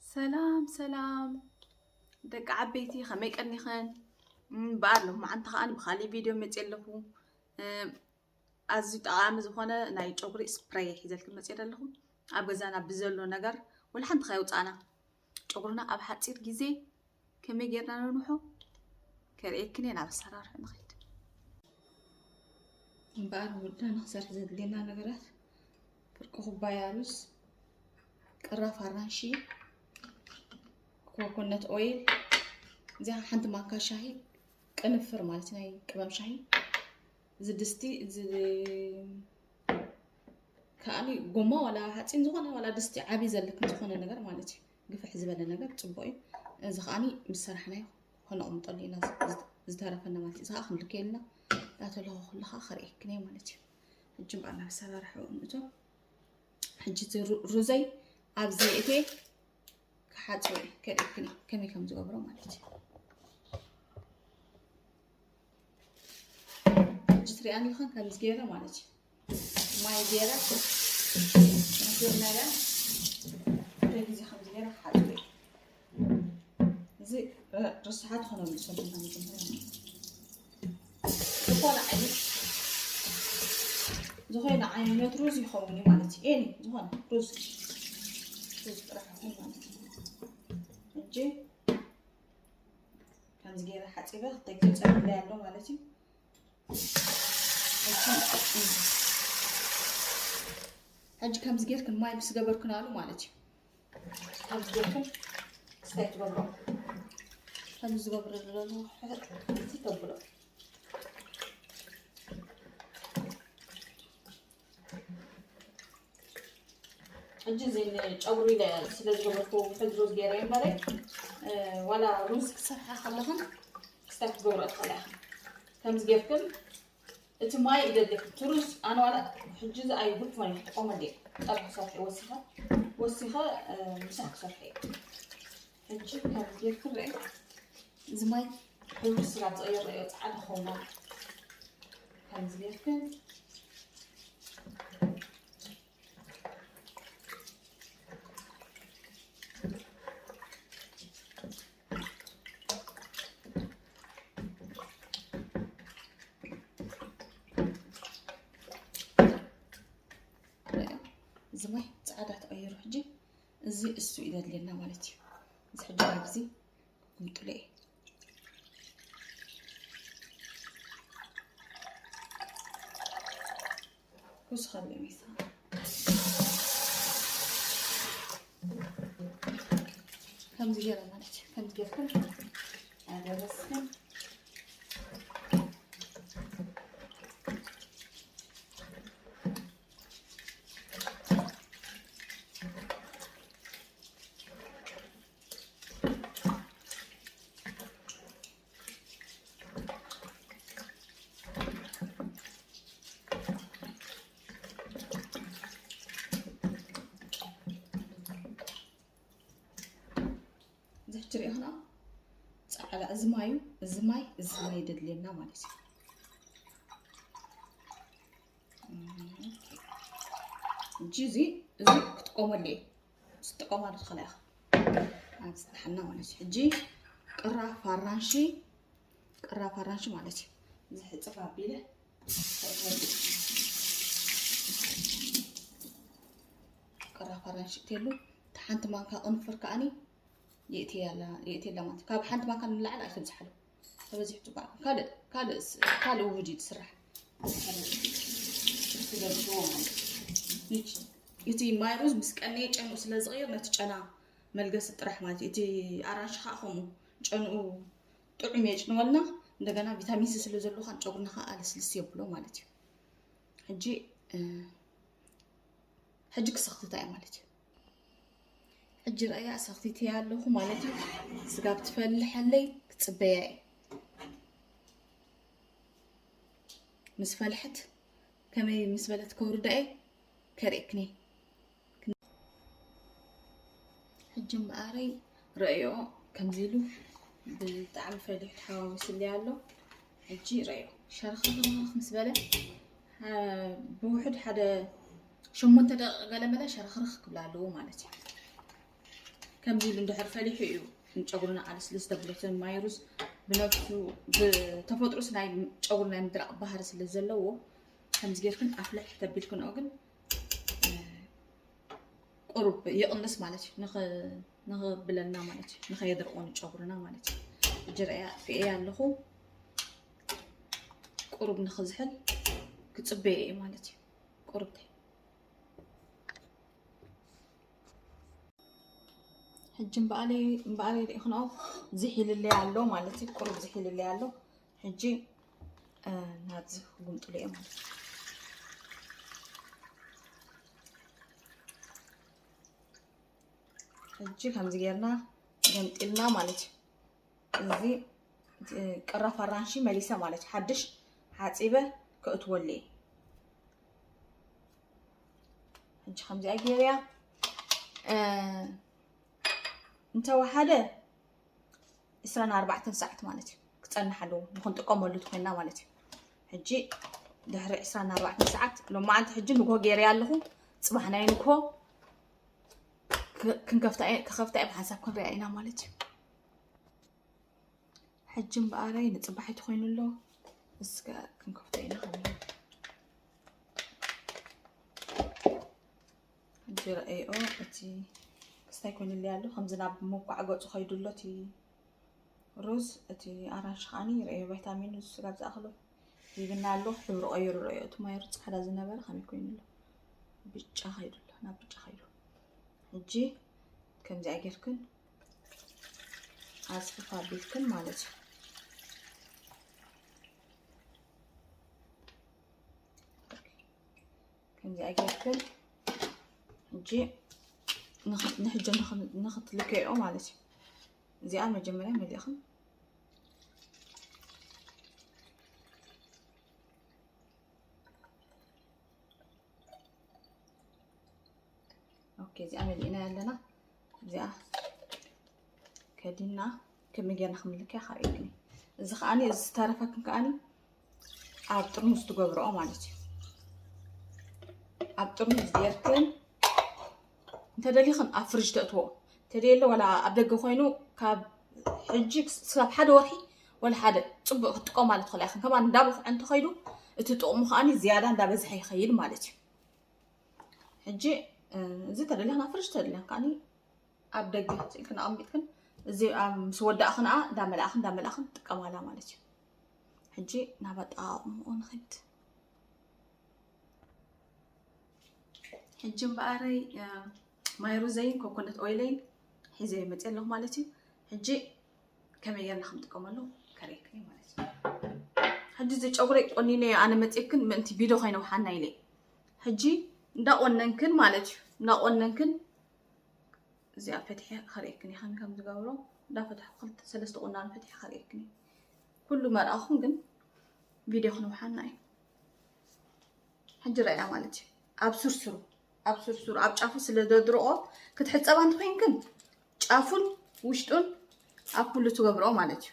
ሰላም ሰላም ደቂ ዓበይቲ፣ ከመይ ቀኒኸን? እምበኣር ሎማዓንቲ ከኣ ብኻሊእ ቪድዮ መፅየ ኣለኹ። እም፣ ኣዝዩ ጠቓሚ ዝኾነ ናይ ጨጉሪ ስፕሬይ ሒዘልክን መፅየ ኣለኹ። ኣብ ገዛና ብዘሎ ነገር ወላ ሓንቲ ከየውፃእና ጨጉርና ኣብ ሓፂር ግዜ ከመይ ጌርና ነንውሖ ከርእየክን እየ። ናብ ኣሰራርሑ ንኸይድ። እምበኣር ወዳ ንክሰርሕ ዘድልየና ነገራት ፍርቂ ኩባያ ሩዝ፣ ቅራፍ ኣራንሺ፣ ኮኮነት ኦይል፣ እዚኣ ሓንቲ ማንካ ሻሂ፣ ቅንፍር ማለት ናይ ቅመም ሻሂ፣ እዚ ድስቲ፣ እዚ ከኣኒ ጎማ ዋላ ሓፂን ዝኾነ ዋላ ድስቲ ዓብዪ ዘለክን ዝኾነ ነገር ማለት እዩ። ግፍሕ ዝበለ ነገር ፅቡቕ እዩ። እዚ ከኣኒ ምስ ሰራሕናዮ ከነቕምጠሉ ኢና። ዝተረፈና ማለት እዩ። እዚ ከዓ ክንልከየልና እንዳተለኸ ኩሉ ከዓ ከርእየክን እየ ማለት እዩ። ሕጂ እምበኣር ናብ ኣሰራርሓ ንእቶ። ሕጂ እቲ ሩ-፣ ሩዘይ ኣብዚ እቴ ክሓፅቦ እየ፣ ከርእየክን እየ ከመይ ከም ዝገብሮ ማለት እዩ። ሕጂ ትሪኣኒ ኣለኽን ከምዚ ገይረ ማለት እዩ። ማይ ገይረ መጀመርያ ክልተ ግዜ ከምዚ ገይረ ክሓፅቦ እየ። እዚ ረ-፣ ርስሓት ኾነ መሰለና መጀመርያ ዝኾነ ዓይነት፣ ዝኾነ ዓይነት ሩዝ ይኸውን እዩ ማለት እዩ። ኤኒ ዝኾነ ሩዝ፣ ሩዝ ጥራሕ ይኹን ማለት እዩ። ሕጂ ከምዚ ገይረ ሓፂበ ክልተ ግዜ ፀኒሕለይ ኣሎ ማለት እዩ። ሕጂ፣ ሕጂ ከምዚ ጌርክን ማይ ምስ ገበርክናሉ ማለት እዩ። ከምዚ ጌርክን ክስታይ ትገብሮ። ከምዚ ዝገብር ዘሎ ሕጂ ተብሎ። ሕጂ እዚ ንጨጉሪ ኢለ ስለ ዝገበርኩ ውሕድ ሩዝ ገይረ እምበረ፣ እ፣ ዋላ ሩዝ ክሰርሓ ከለኽን ክስታይ ክትገብሮ ትኽእላ ኢኽን። ከምዚ ጌርክን እቲ ማይ ይደልየክን። እቲ ሩዝ ኣነ ዋላ ሕጂ እዚ ኣይጉድ ማይ ክጥቀመሉ እየ። ጸብሒ ክሰርሕ እየ ወሲኸ፣ ወሲኸ፣ እ፣ ምሳሕ ክሰርሕ እየ። ሕጂ ከምዚ ጌርክን ርኣይ። እዚ ማይ ሕብሩ ስጋብ ዝቕየር ርኣዮ፣ ጻዕዳ ክኸውን ማለት እዩ። ከምዚ ጌርክን እዚ ማይ ጻዕዳ ተቐይሩ ሕጂ እዚ እሱ እዩ ዘድልየና ማለት እዩ። እዚ ሕጂ ኣብዚ ክምጥሎ እየ። ክውስኸሉ እዩ ሚሳ። ከምዚ ገይረ ማለት እዩ። ከምዚ ጌርኩም ኣደረስኩም። እዚ ሕጂ ሪኢኽና ጻዕዳ፣ እዚ ማዩ፣ እዚ ማይ፣ እዚ ማይ የድልየና ማለት እዩ። ሕጂ እዚ፣ እዚ ክትጥቀመሉ እየ። ክትጥቀማ ትኽእላ ኢኻ። ኣብ ዝጠሓና ማለት እዩ። ሕጂ ቅራፍ ኣራንሺ፣ ቅራፍ ኣራንሺ ማለት እዩ። እዚ ሕጽፍ ኣቢለ ቅራፍ ኣራንሺ እትየሉ፣ እታ ሓንቲ ማንካ ቅንፍር ከኣኒ የእትየላ፣ የእትየላ ማለት እዩ። ካብ ሓንቲ ማንካ ንላዕሊ ኣይተብዝሓሉ። ተበዚሑ ጽቡቕ። ካልእ፣ ካልእ ስ-፣ ካልእ ውህድ እዩ ዝስራሕ። እቲ ማይ ሩዝ ምስ ቀነየ ጨንኡ ስለ ዝቕይር ነቲ ጨና መልገሲ ጥራሕ ማለት እዩ። እቲ ኣራንሺ ከዓ ከምኡ ጨንኡ ጥዑም የጭንወልና። እንደገና ቪታሚን ሲ ስለ ዘለዎ ከዓ ጨጉርና ከዓ ልስልስ የብሎ ማለት እዩ። ሕጂ፣ እ፣ ሕጂ ክሰኽትታ እየ ማለት እዩ። ሕጂ ረኣያ ሰኽቲተያ ኣለኹ ማለት እዩ። ስጋብ ትፈልሐለይ ክጽበያ እየ። ምስ ፈልሐት ከመይ ምስ በለት ከውርዳ እየ ከርእየክኒ። ሕጂ እምበኣረይ ረእዮ ከምዚ ኢሉ ብጣዕሚ ፈሊሑ ተሓዋዊስለይ ኣሎ። ሕጂ ረእዮ ሸርኽርኽ ምስ በለ፣ አ፣ ብውሕድ ሓደ ሸሞንተ ደቂቕ ገለ መለ ሸርኽርኽ ክብል ኣለዎ ማለት እዩ። ከምዚ ኢሉ እንድሕር ፈሊሑ እዩ ንጨጉርና ኣልስልስ ተብሎ። እቲ ማይ ሩዝ ብነብሱ ብተፈጥሮስ ናይ ጨጉሪ ናይ ምድራቕ ባህሪ ስለ ዘለዎ ከምዚ ጌርክን ኣፍልሕ ተቢልክንኦ ግን ቁሩብ ይቕንስ ማለት እዩ። ንኽ- ንኽብለልና ማለት እዩ። ንኸየድርቆ ንጨጉርና ማለት እዩ። ሕጂ ርእያ ርእያ ኣለኹ ቁሩብ ንኽዝሕል ክጽበየ እየ ማለት እዩ። ቁሩብ ሕጂ እምበኣለይ እምበኣለይ ርኢኽንኦ ዝሒልለይ ኣሎ ማለት እዩ። ቁሩብ ዝሒልለይ ኣሎ። ሕጂ ናብዚ ክጉምጥሉ እየ ማለት እዩ። ሕጂ ከምዚ ጌርና ገምጢልና ማለት እዩ። እዚ ቅራፍ ኣራንሺ መሊሰ ማለት እዩ። ሓድሽ ሓፂበ ክእትወሉ እየ። ሕጂ ከምዚኣ ገይረያ እንተወሓደ ዕስራን ኣርባዕተን ሰዓት ማለት እዩ ክፀንሕ ኣለዎ፣ ንክንጥቀመሉ ትኮይና ማለት እዩ። ሕጂ ድሕሪ ዕስራን ኣርባዕተን ሰዓት ሎማዓንቲ ሕጂ ንግሆ ገይረያ ኣለኹ። ፅባሕ ናይ ንግሆ ክ- ክንከፍታ እየ- ክኸፍታ እየ ብሓንሳብ ክንሪኣ ኢና ማለት እዩ። ሕጂ እምበኣረይ ንፅባሒቲ ኮይኑ ኣሎ። እስከ ክንከፍቶ ኢና ከመይ። ሕጂ ረኣይኦ እቲ ክስታይ ኮይኑለይ ኣሎ። ከምዚ ናብ ምኳዕ ገፁ ከይዱ ኣሎ እቲ ሩዝ። እቲ ኣራንሺ ከዓኒ ረኣዮ ቫይታሚን ስጋብ ዝኣኽሎ ሂብና ኣሎ። ሕብሩ ቀይሩ ረኣዮ። እቲ ማይ ሩዝ ፃዕዳ ዝነበረ ከመይ ኮይኑ ኣሎ? ብጫ ከይዱ ኣሎ። ናብ ብጫ ከይዱ። ሕጂ ከምዚኣ ጌርክን ኣፅፍፍ ኣቢልክን ማለት እዩ። ከምዚኣ ጌርክን ሕጂ ንኽ- ንሕጂ ንኽ- ንኽትልከይኦ ማለት እዩ። እዚኣ መጀመርያ መሊእኽን ኦኬ፣ እዚኣ መሊእና ኣለና። እዚኣ ከዲና ከመይ ጌርና ክምልከያ ካርእየክኒ። እዚ ከዓኒ እዚ ዝተረፈክን ከዓኒ ኣብ ጥርሙዝ ትገብርኦ ማለት እዩ። ኣብ ጥርሙዝ ጌርክን እንተደሊኽን ኣብ ፍርጅ ተእትዎ እንተደየለ ዋላ ኣብ ደገ ኮይኑ ካብ ሕጂ ክሳብ ሓደ ወርሒ ወላ ሓደ ፅቡቅ ክትጥቀማሉ ትኽእላ ኢኽን። ከማን እንዳበዝሐ እንተኸይዱ እቲ ጥቕሙ ከዓኒ ዝያዳ እንዳበዝሐ ይኸይድ ማለት እዩ። ሕጂ እዚ ተደሊኽን ኣብ ፍርጅ ተደሊኽን ከዓኒ ኣብ ደገ ስኢልክን ኣቐሚጥክን እዚ ኣብ ምስ ወዳእኽን ኣ እንዳመላእኽን እንዳመላእኽን ትጥቀማላ ማለት እዩ። ሕጂ ናብ ኣጠቓቕምኡ ንኸይድ። ሕጂ እምበኣረይ ማይ ሩዘይን ኮኮነት ኦይለይን ሒዘ መፅእ ኣለኹ ማለት እዩ። ሕጂ ከመይ ጌርና ክንጥቀመሉ ከርእየክን ማለት እዩ። ሕጂ እዚ ጨጉረይ ቆኒነ ኣነ መፅእክን ምእንቲ ቪድዮ ከይነውሓና ኢለ ሕጂ እንዳቆነንክን ማለት እዩ እንዳቆነንክን እዚኣ ፈትሐ ከርእየክን እየ ከመይ ከም ዝገብሮ እንዳፈትሐ ክልተ ሰለስተ ቁናን ፈትሐ ከርእየክን እየ። ኩሉ መርኣኹም ግን ቪድዮ ክንውሓና እዩ። ሕጂ ረእያ ማለት እዩ። ኣብ ስርስሩ ኣብ ስርስሩ ኣብ ጫፉ ስለ ዘድርቆ ክትሕፀባ እንተኮይንክን ጫፉን ውሽጡን ኣብ ኩሉ ትገብርኦ ማለት እዩ።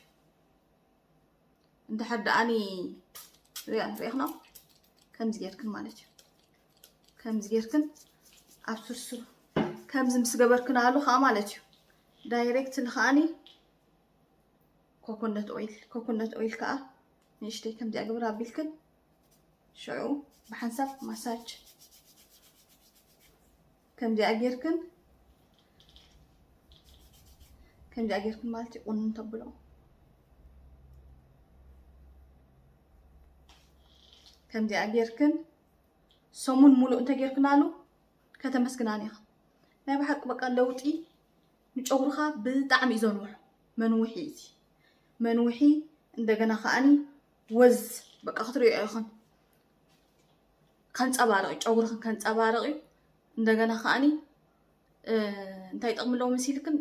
እንድሕር ደኣኒ ሪኣ ሪኢኽና ከምዚ ጌርክን ማለት እዩ። ከምዚ ጌርክን ኣብ ስርስሩ ከምዚ ምስ ገበርክን ኣሉ ከዓ ማለት እዩ። ዳይሬክት ልኸኣኒ ኮኮነት ኦይል ኮኮነት ኦይል ከዓ ንእሽተይ ከምዚኣ ግብር ኣቢልክን ሽዑ ብሓንሳብ ማሳጅ ከምዚኣ ጌርክን ከምዚኣ ጌርክን ማለት እዩ ቁንን ተብሎ ከምዚኣ ጌርክን ሰሙን ሙሉእ እንተጌርክናሉ ከተመስግናን ኢኻ። ናይ ብሓቂ በቃ ለውጢ ንጨጉርኻ ብጣዕሚ እዩ ዘንውሖ። መንውሒ እዩ እዚ መንውሒ። እንደገና ከዓኒ ወዝ በቃ ክትሪኦ ኢኽን ከንፀባርቕ እዩ፣ ጨጉርኽን ከንፀባርቕ እዩ። እንደገና ከዓኒ እንታይ ጥቕሚ ኣለዎ መሲልክን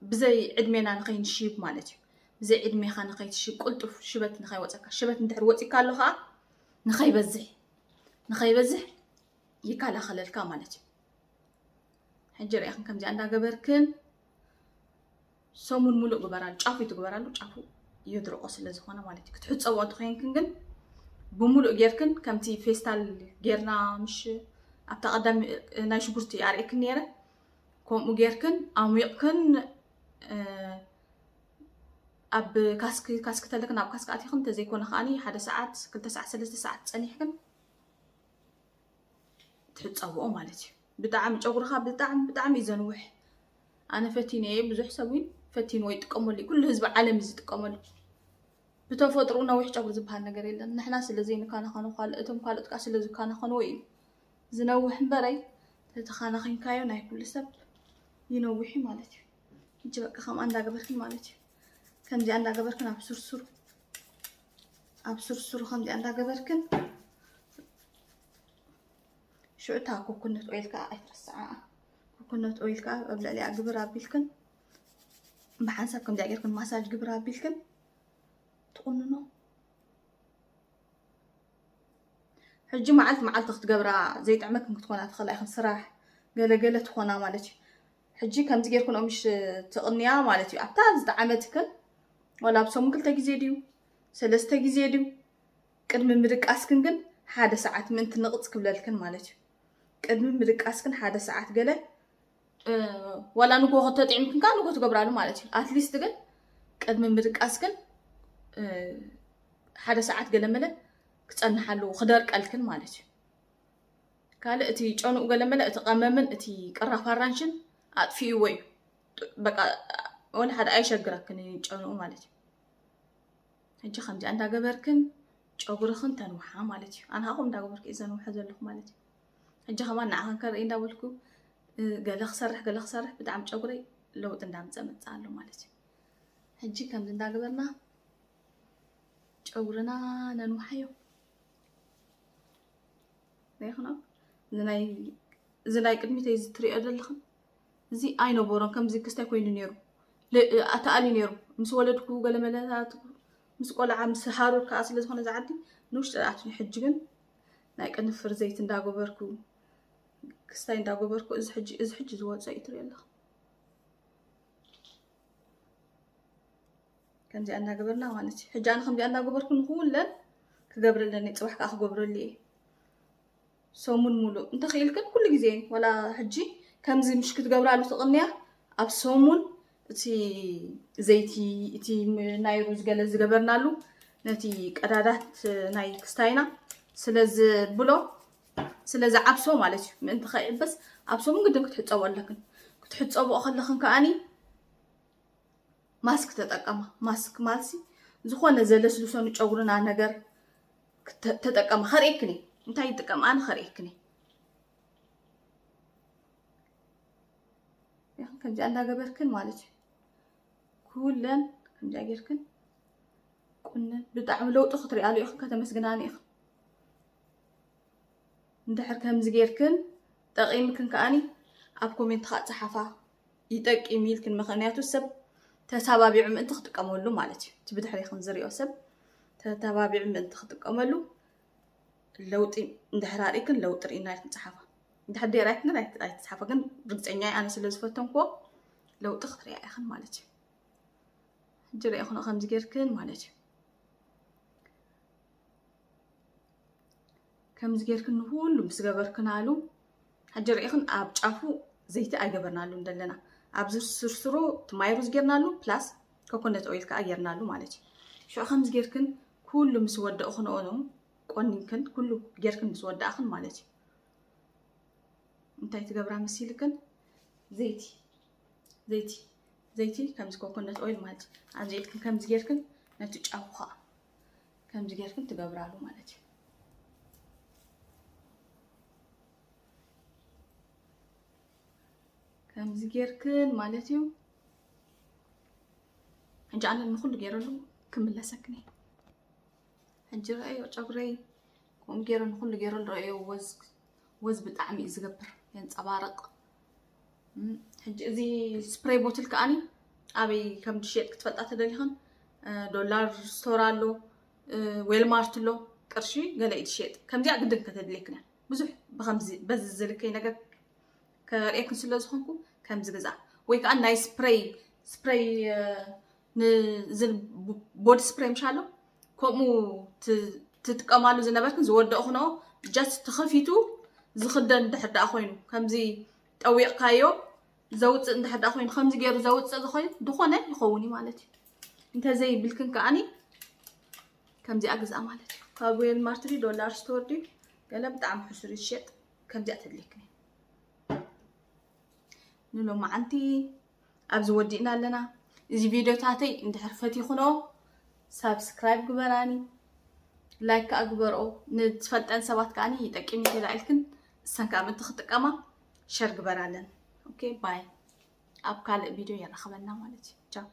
ብዘይ ዕድሜና ንኸይንሽይብ ማለት እዩ። ብዘይ ዕድሜኻ ንኸይትሽይብ ቁልጡፍ ሽበት ንኸይወፀካ። ሽበት እንድሕር ወፂካ ኣሎ ከዓ ንኸይበዝሕ ንኸይበዝሕ ይከላኸለልካ ማለት እዩ። ሕጂ ርኢኽን ከምዚኣ እንዳገበርክን ሰሙን ሙሉእ ግበራሉ። ጫፉ ይትግበራሉ ጫፉ የድርቆ ስለ ዝኾነ ማለት እዩ። ክትሕፀቦ እንተኮይንክን ግን ብሙሉእ ጌርክን ከምቲ ፌስታል ጌርና ምሽ ኣብታ ቀዳሚ ናይ ሽጉርቲ ኣርእክን ነይረ ከምኡ ጌርክን ኣሙቕክን ኣብ ካስክ ካስክ ተለክን ኣብ ካስክ ኣቲኽን እንተዘይኮነ ከዓኒ ሓደ ሰዓት ክልተ ሰዓት ሰለስተ ሰዓት ጸኒሕክን ትሕጸብኦ ማለት እዩ። ብጣዕሚ ጨጉርኻ ብጣዕሚ ብጣዕሚ እዩ ዘንውሕ። ኣነ ፈቲነ እየ፣ ብዙሕ ሰብ እውን ፈቲንዎ ይጥቀመሉ እዩ። ኩሉ ህዝቢ ዓለም እዩ ዝጥቀመሉ። ብተፈጥሮ ነዊሕ ጨጉሪ ዝበሃል ነገር የለን። ንሕና ስለ ዘይንከናኸኖ ካልእ እቶም ካልኦት ከዓ ስለ ዝከናኸንዎ እዩ ዝነውሕ እምበረይ ተተኻናኺንካዮ ናይ ኩሉ ሰብ ይነውሕ እዩ ማለት እዩ። እጂ በቃ ከምኣ እንዳገበርክን ማለት እዩ። ከምዚኣ እንዳገበርክን ኣብ ሱርሱር ኣብ ሱርሱር ከምዚኣ እንዳገበርክን ሽዑ እታ ኮኮነት ኦይል ከዓ ኣይትረስዓ። ኮኮነት ኦይል ከዓ ኣብ ልዕሊኣ ግብር ኣቢልክን ብሓንሳብ ከምዚኣ ጌርክን ማሳጅ ግብር ኣቢልክን ትቑንኖ። ሕጂ መዓልቲ መዓልቲ ክትገብራ ዘይጥዕመክን ክትኮና ትኽእላ ኢኽን። ስራሕ ገለገለ ትኾና ማለት እዩ። ሕጂ ከምዚ ጌርክን ምሽ ትቕንያ ማለት እዩ። ኣብታ ዝጠዓመትክን ዋላ ኣብ ሰሙን ክልተ ግዜ ድዩ ሰለስተ ግዜ ድዩ ቅድሚ ምድቃስክን ግን ሓደ ሰዓት ምእንቲ ንቕጽ ክብለልክን ማለት እዩ። ቅድሚ ምድቃስክን ሓደ ሰዓት ገለ ዋላ ንጎ ከተጥዕምክን ከዓ ንጎ ትገብራሉ ማለት እዩ። ኣትሊስት ግን ቅድሚ ምድቃስክን ሓደ ሰዓት ገለመለ ክጸንሓሉ ክደርቀልክን ማለት እዩ። ካልእ እቲ ጨንኡ ገለመለ እቲ ቀመምን እቲ ቅራፍ ኣራንሽን ኣጥፊእዎ እዩ። በቃ ወላ ሓደ ኣይሸግረክን እዩ ጨንኡ ማለት እዩ። ሕጂ ከምዚኣ እንዳገበርክን ጨጉርኽን ተንውሓ ማለት እዩ። ኣነ ሃኹም እንዳገበርኩ እየ ዘንውሐ ዘለኹ ማለት እዩ። ሕጂ ከማን ንዓኸን ከርኢ እንዳበልኩ ገለ ክሰርሕ ገለ ክሰርሕ ብጣዕሚ ጨጉረይ ለውጢ እንዳምፀ መፅእ ኣሎ ማለት እዩ። ሕጂ ከምዚ እንዳገበርና ጨጉርና ነንውሓዮ። ሪኢኽኖ እዚ ናይ ቅድሚተይ እዚ ትሪኦ ዘለኽን እዚ ኣይነበሮን። ከምዚ ክስታይ ኮይኑ ነይሩ ኣተኣሊ ነይሩ ምስ ወለድኩ ገለመለታት ምስ ቆልዓ ምስ ሃሩር ከዓ ስለ ዝኾነ ዝዓዲ ንውሽጢ ኣትኒ። ሕጂ ግን ናይ ቅንፍር ዘይቲ እንዳገበርኩ ክስታይ እንዳገበርኩ እዚ ሕጂ እዚ ሕጂ ዝወፀ እዩ ትሪኦ ኣለኽን። ከምዚኣ እንዳገበርና ማለት እዩ። ሕጂ ኣነ ከምዚኣ እንዳገበርኩ ንኩለን ክገብረለን እየ። ፅባሕ ከዓ ክገብረሉ እየ። ሰሙን ሙሉእ እንተኽኢልክን ኩሉ ግዜ ዋላ ሕጂ ከምዚ ምሽ ክትገብራሉ ትቕንያ ኣብ ሰሙን እቲ ዘይቲ እቲ ናይ ሩዝ ገለ ዝገበርናሉ ነቲ ቀዳዳት ናይ ክስታይና ስለ ዝብሎ ስለ ዝዓብሶ ማለት እዩ። ምእንቲ ከይዕበስ ኣብ ሰሙን ግድን ክትሕፀቦ ኣለክን። ክትሕፀቦ ከለኽን ከዓኒ ማስክ ተጠቀማ። ማስክ ማልሲ ዝኾነ ዘለስልሶ ንጨጉርና ነገር ተጠቀማ። ከርእየክኒ እንታይ ይጥቀም ኣነ ከርእየክኒ። ከምዚኣ እንዳገበርክን ማለት እዩ። ኩለን ከምዚኣ ጌርክን ቁነን ብጣዕሚ ለውጢ ክትሪኣሉ ኢኽን ከተመስግናኒ ኢኽን። እንድሕር ከምዚ ጌርክን ጠቒምክን ከኣኒ ኣብ ኮሜንት ከዓ ጸሓፋ። ይጠቅም ኢልክን ምኽንያቱ ሰብ ተተባቢዑ ምእንቲ ክጥቀመሉ ማለት እዩ። እቲ ብድሕሪክን ዝሪኦ ሰብ ተተባቢዑ ምእንቲ ክጥቀመሉ ለውጢ እንድሕር ኣርእክን ለውጢ ርኢና ኢልክን ጸሓፋ። እንድሕር ደይራይክን ኣይትጸሓፋ ግን ርግጸኛ ኣነ ስለ ዝፈተንክዎ ለውጢ ክትሪኣ ኢኽን ማለት እዩ። ሕጂ ርኢኽኖ ከምዚ ጌርክን ማለት እዩ። ከምዚ ጌርክን ንኩሉ ምስ ገበርክናሉ ሕጂ ርኢኽን ኣብ ጫፉ ዘይቲ ኣይገበርናሉን ዘለና ኣብዚ ስርስሩ እቲ ማይ ሩዝ ጌርናሉ ፕላስ ኮኮነት ኦይል ከዓ ጌርናሉ ማለት እዩ። ሽዑ ከምዚ ጌርክን ኩሉ ምስ ወደእኽንኦ ቆኒንክን ኩሉ ጌርክን ምስ ወዳእኽን ማለት እዩ። እንታይ ትገብራ መሲልክን ዘይቲ ዘይቲ ዘይቲ ከምዚ ኮኮነት ኦይል ማለት እዩ። ኣብዚ ኢድክን ከምዚ ጌርክን ነቲ ጫፉ ከዓ ከምዚ ጌርክን ትገብራሉ ማለት እዩ። ከምዚ ጌርክን ማለት እዩ። ሕጂ ኣነ ንኩሉ ገይረሉ ክምለሰክን እየ። ሕጂ ረኣዮ ጨጉረይ ከምኡ ገይረ ንኩሉ ገይረ ንረኣዮ ወዝ ወዝ ብጣዕሚ እዩ ዝገብር የንፀባርቕ። ሕጂ እዚ ስፕሬይ ቦትል ከኣኒ ኣበይ ከም ዝሽየጥ ክትፈልጣ ተደሊኽን ዶላር ስቶር ኣሎ፣ ዌልማርት ኣሎ፣ ቅርሺ ገለ እዩ ዝሽየጥ። ከምዚኣ ግድን ከተድልየክን እያ። ብዙሕ ብከምዚ በዚ ዝልከይ ነገር ከርእየክን ስለ ዝኾንኩ ከምዚ ግዛ ወይ ከዓ ናይ ስፕሬይ ስፕሬይ ንዝን ቦዲ ስፕሬይ ምሻሎ ከምኡ ትጥቀማሉ ዝነበርክን ዝወደእኽኖ ጃስት ተኸፊቱ ዝኽደን ድሕር ደኣ ኮይኑ ከምዚ ጠዊቕካዮ ዘውፅእ እንድሕር ደኣ ኮይኑ ከምዚ ገይሩ ዘውፅእ ዝኾነ ዝኾነ ይኸውን እዩ ማለት እዩ። እንተዘይብልክን ከዓኒ ከምዚኣ ግዝኣ ማለት እዩ። ካብ ዌልማርት ድዩ ዶላር ስቶር ድዩ ገለ ብጣዕሚ ሕሱር እዩ ዝሸጥ። ከምዚኣ ተድልየክን እዩ። ንሎማዓንቲ ኣብዚ ወዲእና ኣለና። እዚ ቪድዮታተይ እንድሕር ፈቲኹኖ ሳብስክራይብ ግበራኒ፣ ላይክ ከዓ ግበርኦ። ንዝፈልጠን ሰባት ከዓኒ ይጠቅም እዩ ተባኢልክን እሰን ከዓ ምእንቲ ክጥቀማ ሸር ግበራለን። ኦኬ ባይ። ኣብ ካልእ ቪድዮ የራኽበና ማለት እዩ። ቻው።